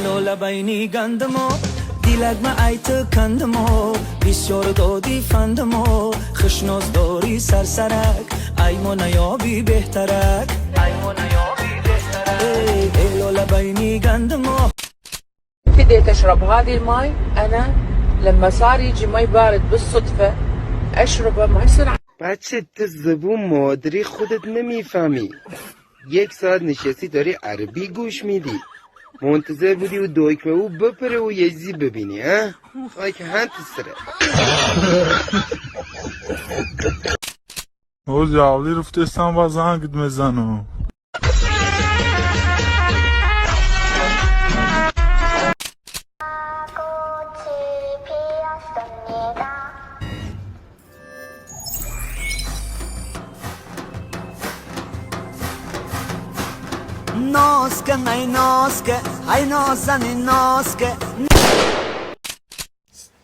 Лола байни гандамо, дилак ма айты кандамо, бисёр доди фандамо, хушноз дори сарсарак, аймо наёби беҳтарак, аймо наёби беҳтарак. Эй, лола байни гандамо. ابتديت اشرب هذه الماي. انا لما صار يجي مي بارد بالصدفه اشربه، ما يصير. بچه، تو زبون مادری خودت نمیفهمی، یک ساعت نشستی داری عربی گوش میدی. منتظر بودی و دکمه او بپره و یه چیزی ببینی، ها؟ خاک هن تو سره. Ози авлӣ руфтестам ва занг мезанам. 꽃이 피었습니다. Носка най носка, ай нозани носка.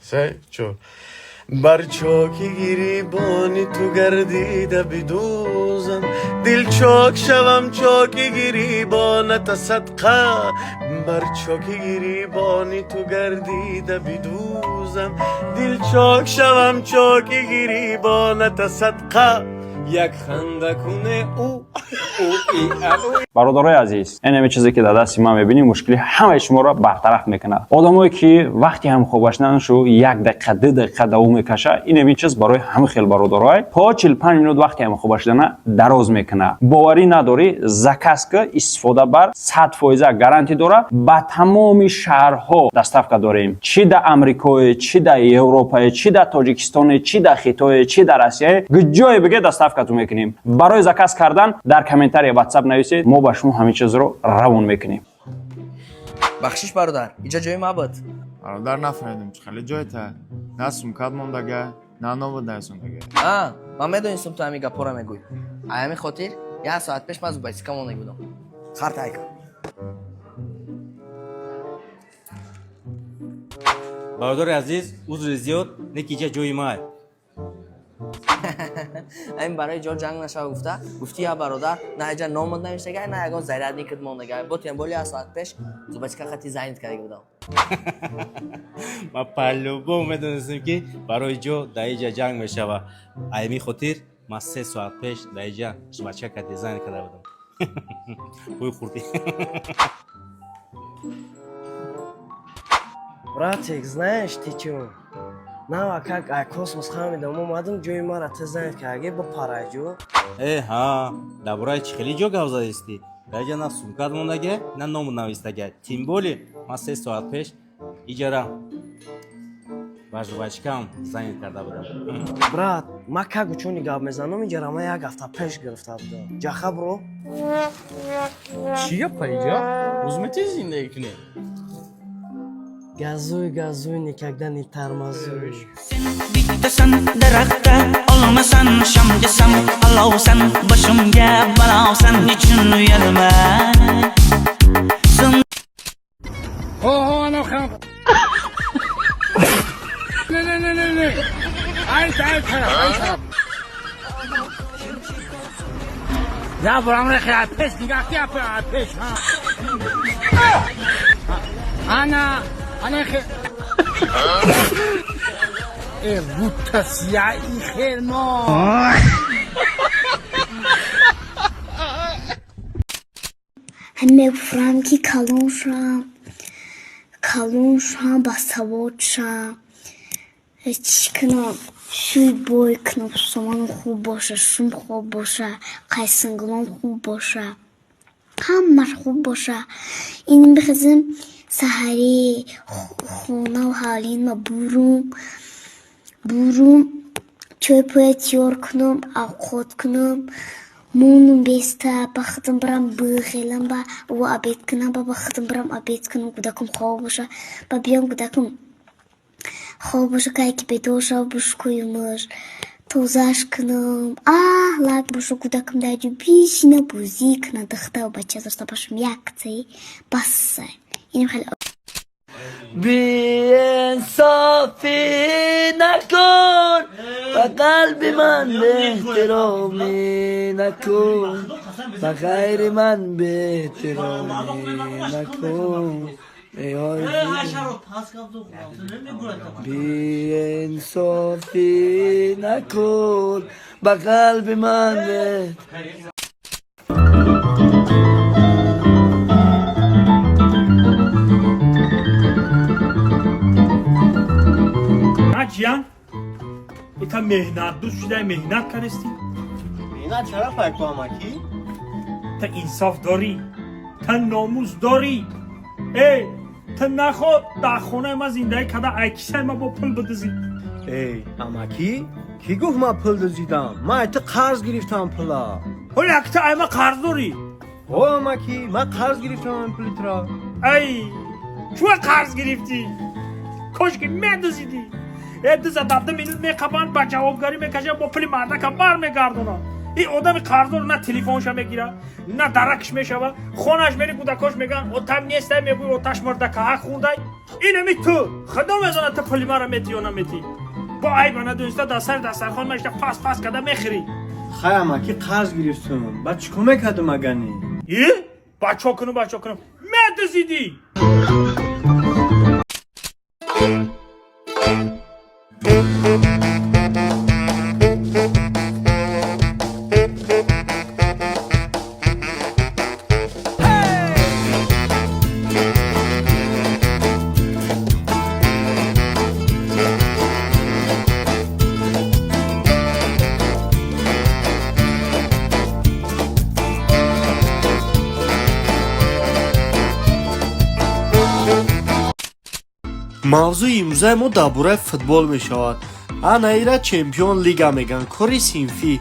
Се, чор. Бар чоки гирибони ту гардида бидӯзам, дил чок шавам, чоки гирибоната садқа. Бар чоки гирибони ту гардида бидӯзам, дил чок шавам, чоки гирибоната садқа. Як ханда куне ӯ ӯ и а ӯ. Бародарои азиз, ин чизе ки дар дасти ман мебинӣ, мушкили ҳамаи шуморо бартараф мекунад. Одамое ки вақти ҳамхобашнашу як дақиқа, 2 дақиқа давом мекаша, ин чиз барои ҳама хел бародарой то 45 минут вақти ҳамхобашдана дароз мекунад. Боварӣ надорӣ, заказ ка, истифода бар, 100 фоиза гарантӣ дора. Ба тамоми шаҳрҳо доставка дорем: чӣ да Амрикое, чӣ да Европае, чӣ да Тоҷикистоне, чӣ да Хитое, чӣ да Россияе, ҷое биге, доставкату мекунем. Барои заказ кардан дар комментария Ватсап нависед, мо ба шумо ҳамин чизро равон мекунем. Бахшиш, бародар, иҷа ҷои ма буд. Бародар, нафаҳмидем, чӣ хеле ҷойта? На сумкат мондага, на номат нарасондага. А ман медонистам, ту ҳамин гапҳоро мегӯй. Ай ҳамин хотир як соат пеш ман зубайсика монда будам. Харта айка. Бародари азиз, узри зиёд, не ки иҷа ҷои май. Ҳамин барои ҷо ҷанг нашава гуфта гуфти. Я бародар, на иҷа номат навиштагай, на ягон зарядникат мондагай. Бо тем более як соат пеш зубайсика хати занят карда будам. Ман по-любому медонистем, ки барои ҷо дар иҷа ҷанг мешава. Ҳамин хотир ман 3 соат пеш дар иҷа жвачка кати занят карда будам. Бӯй хӯрдӣ. Братик, знаешь ты чё? Нава как ай космос хамидам омадам, ҷои мара ты занят карги, ба параҷо. Э ҳа, дар бораи чӣ хеле ҷо гап задистӣ? Дар иҷа на сумкат мондага, на ному навистага. Тем более ман 3 соат пеш иҷара ба жвачкам занят карда будам. Брат, ма как учёный гап мезанам, иҷара ма як ҳафта пеш гирифта будам. Ҷаха бро. Чӣ гапа иҷа? Рӯз метавонӣ зиндагӣ кунӣ? Газуй, газуй, никогда не тормозуй. Bittasan daraxtda olmasan, shamgasan, olovsan, boshimga balosan, nechun uyalma sen? Ҳо, ана хам. Не, не, не, не, не. Ай, ай тараф, ай тараф. Я бурам рехи, ай пеш нигоҳ ки, ай пеш, ҳа. Ана, ана хе. Э, будто сияи хелмо. Ҳам мегуфтам, ки калон шавам, калон шавам, басавод шавам, чӣ кунам, шӯй бой кунам, сомонам хуб боша, шум хуб боша, қайсингулом хуб боша, ҳамаш хуб боша. Ин бихезем саҳарӣ, хонаву ҳавлима бурум, бурум, чой поя тиёр кунам, авқот кунам, монум беста, ба худам бирам бихелам, ба ӯ обед кунам, ба худам бирам обед кунам, кӯдакам хоб боша, ба биём, кӯдакам хоб боша, кае ки бедор шава, бушкӯюмаш, тозааш кунам, аҳ лак боша, кӯдакам дар ҷо бишина, бозӣ кунад, духтару бача дошта бошам, якцаи басса. Инам хеле. Беинсофӣ накун ба қалби ман, беэҳтиромӣ накун ба ғайри ман, беэҳтиромӣ накун. Беинсофӣ накун ба қалби ман. Ҷиян, ита меҳнатдӯст шудай, меҳнат кардастӣ. Меҳнат шараф айку, амакӣ. Та инсоф дорӣ, та номус дорӣ. Э, та нахо дар хонаи ман зиндагӣ карда, ай кисаи ман бо пул бидизӣ. Эй, амакӣ, кӣ гуфт ман пул дуздидам? Ман ай ту қарз гирифтам пула. Ҳоли як ту ай ман қарз дорӣ? О, амакӣ, ман қарз гирифтам ин пули туро. Ай, чӯ қарз гирифтӣ? Кошки медузидӣ. Э, дуза дар 2 минут меқабанд, ба ҷавобгарӣ мекашанд, бо пули мардака бармегардонанд. Ин одами қарздор на телефонша мегирад, на даракш мешавад. Хонаш мери, кӯдакош мегӯянд, отам нестай, мегӯй, оташ мурдака ҳақ хӯрдай. Инами ту, худо мезонад, ту пули мара метӣ ё наметӣ. Бо айба надониста дар сари дастархон мешта пас пас карда мехӯрӣ. Хай, амакӣ, қарз гирифтум, баъд чӣ кор мекардум агани? И бачо кунум, бачо кунум, медузидӣ. Мавзӯи имрӯзаи мо дар бораи футбол мешавад. Ана ира чемпион лига мегӯянд, кори синфӣ.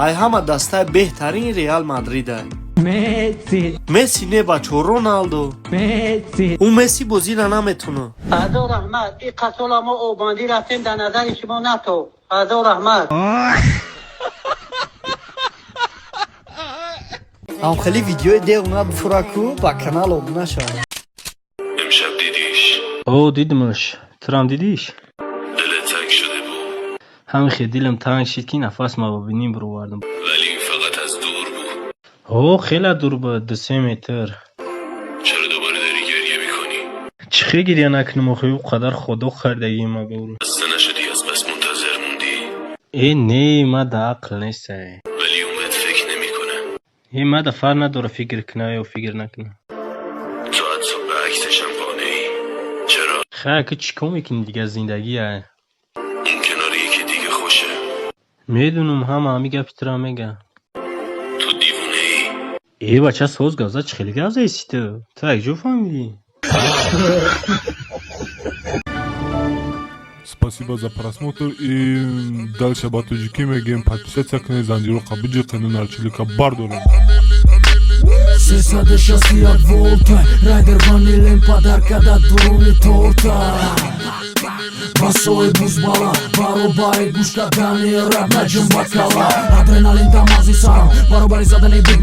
Ай ҳама дастаи беҳтарин Реал Мадрида. Месси. Месси не, бачо, Роналдо. Месси. Ӯ Месси бозира наметуна. Ҳазор раҳмат, ин қасола мо обандӣ рафтем, дар назари шумо нато. Ҳазор раҳмат. Ам хеле видеои деғ буфураку, ба канал обуна шав. امشب دیدیش؟ О, дидимаш. Турам дидиш? دلت تنگ شده بود. Ҳамихе дилам танг шид, ки нафас ма ба биним бировардам. ولی فقط از دور بود. О, хеле дур буд, 2-3 метр. چرا دوباره داری گریه میکنی؟ Чӣ хел гиря накунам охи, ӯ қадар худо хардагӣ ма ба ӯро. خسته نشدی از بس منتظر موندی؟ Э, не, ма да ақл нестай. ولی اون بهت فکر نمیکنه. Э, ма да фарқ надора, фикр куна ё фикр накуна. تو حتی به عکسشم قانعی. چرا؟ Хай, ки чӣ кор мекунӣ дигар, зиндагия. اون کنار یکی دیگه خوشه. Медунам, ҳама ҳами гапи тура мега. تو دیوونه ای. Э, бача, соз гавза, чӣ хеле гавзаисти ту? Ту як ҷо фаҳмидӣ? Спасибо за просмотр и дальше ба тоҷикӣ мегӯем: подписаться кунед, занҷироқа биҷиқену нарчилика бардорем. 361 волта райдер ванилем падарка дар дуруни торта. Басои бузбала баробари гӯш кардани раб наҷум ба кала. Адреналин дар мағзи сарам баробари задани бит.